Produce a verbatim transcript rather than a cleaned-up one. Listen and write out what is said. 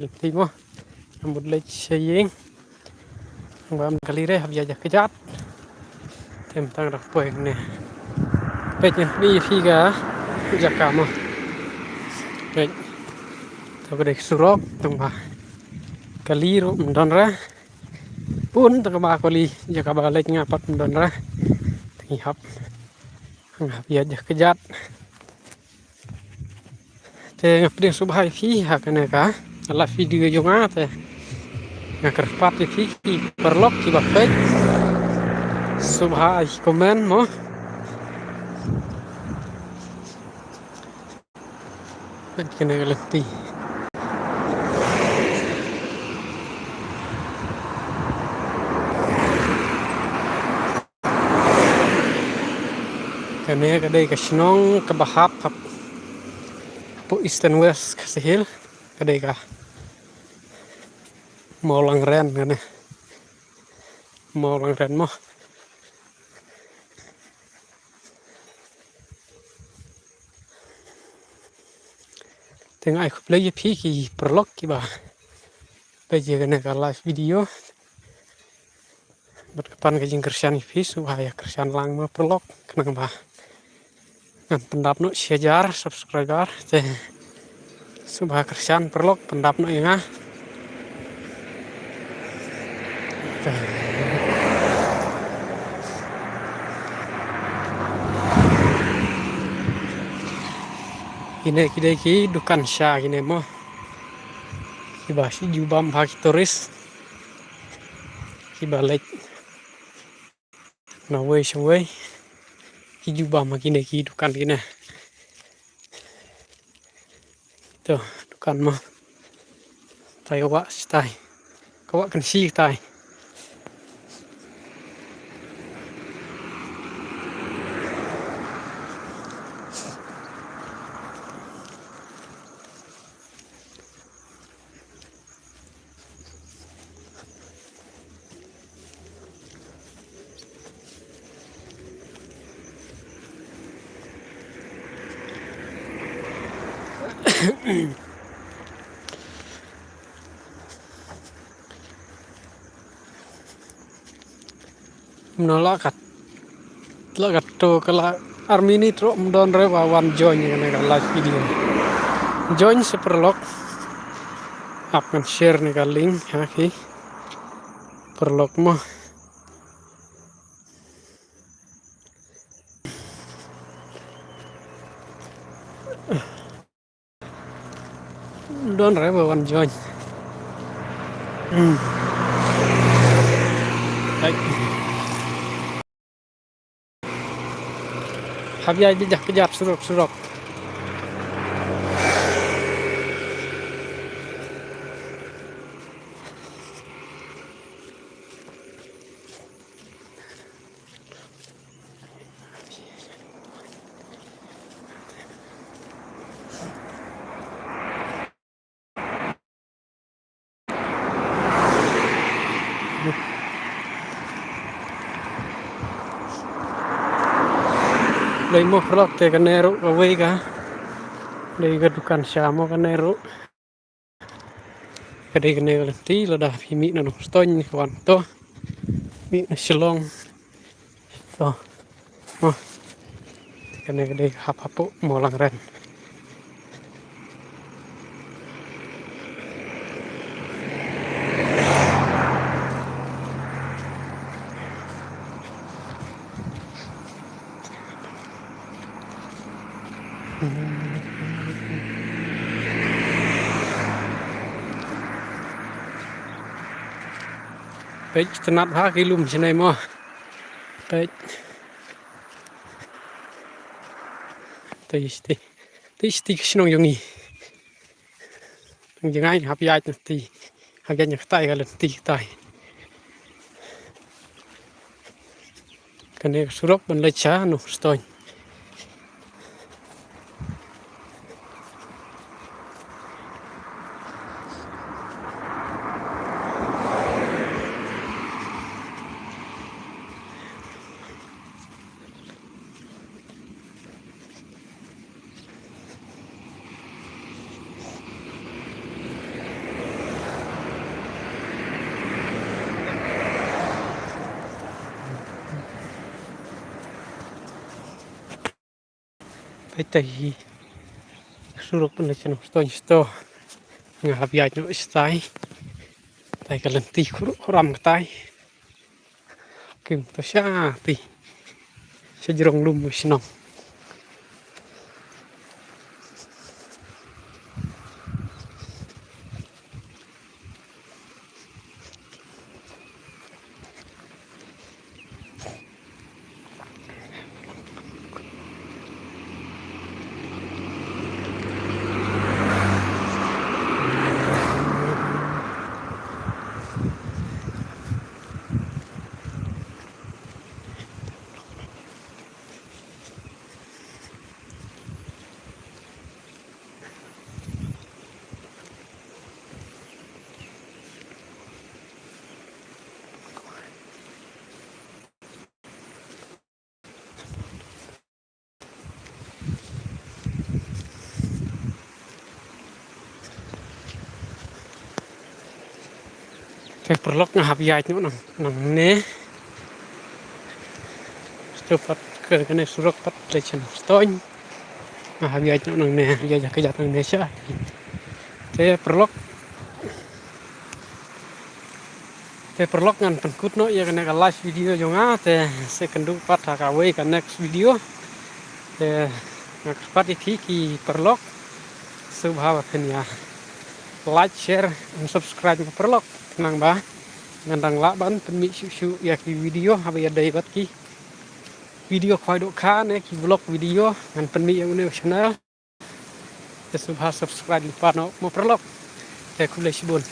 Lynti mo. Nga mut leit sha ïing. Ba ym kali re hap ïaid ïa kjat. Te mynta nga dang poi hangne. Peit ngan pyni ïa phi ka jaka mo. Peit. To ka dei ka surok tang ba kali ruh ym don re. Bun tang ba kali jaka ba leit nga pat ym don re. Te ngi hap. Nga hap ïaid ïa kjat. Te nga pdiang sngewbha ïa phi ha kane ka live video jong nga te nga kyrpad ïa phi ki paralok kiba peit. Sngewbha ai comment mo. Peit kane ka lynti. Kane ka dei ka shnong kaba hap hap hapoh Eastern West Khasi Hills, ka dei ka Mawlangren kane. Mawlangren mo. Te nga ai khublei ïa phi ki paralok kiba peit ïa kane ka live video. Bad ka pan ka jingkyrshan ïa phi, sngewbha ïa kyrshan lang mo paralok, khnang ba ngan pyndap noh shi hajar subscriber. Te sngewbha kyrshan paralok, pyndap noh ïa nga. Te kine ki dei ki dukan sha kine mo. Kiba shu jubab ha ki tourist kiba leit nawei shawei. Ki jubab ha kine ki dukan kine. To dukan mo. Tai ka wah shi tai. Ka wah kan shi tai. Mno la kat la kat to ka la ar minit ruh ym don re ba wan join ïa kane ka live video. Join sa paralok. Ap ngan share ne ka link ha ki paralok mo. Don re ba wan join. Hmm. Hai. Hap ïa jaka kjat surok surok. Lei mo paralok te kane ruh kawei ka. Lei ka dukan sha mo kane ruh. Ka dei kane ka lynti lada phi mih na Nongstoiñ ne ka wan to mih na Shillong to mo. Kane ka dei ka hap hapoh Mawlangren. Peit, tnat bha ki lum shane mo. Peit. Te sti. Te sti ka shnong jong ngi. Nang jngai hap ïaid na ti. Hap ïaid na ktai ka lynti ktai. Kane ka surok ban leit sha Nongstoiñ. Te hi surok pynleit sha Nongstoiñ sto. Nga hap ïaid noh shatai. Tai ka lynti khur-, khuram katai. Kim to shati. Sha jrong lum shnong. Te paralok nga hap ïaid noh nang, nangne. Te pat ka, kane surok pat leit sha Nongstoiñ. Nga hap ïaid noh nangne, ïaid ka ïaid nangne sha. Te paralok. Te paralok ngan pynkut noh ïa kane ka live video jong nga, te sa ïakynduh pat ha kawei ka next video. Te nga kyrpad ïa phi ki paralok, sngewbha ba phin ïa like, share and subscribe mo paralok. Khnang ba ngan dang lah ban pynmih shuh shuh ïa ki video haba ïadei bad ki video khwai dohkha ne ki vlog video ngan pynmih ïa une u channel. Te sngewbha subscribe lypa noh mo paralok. Te khublei shibun.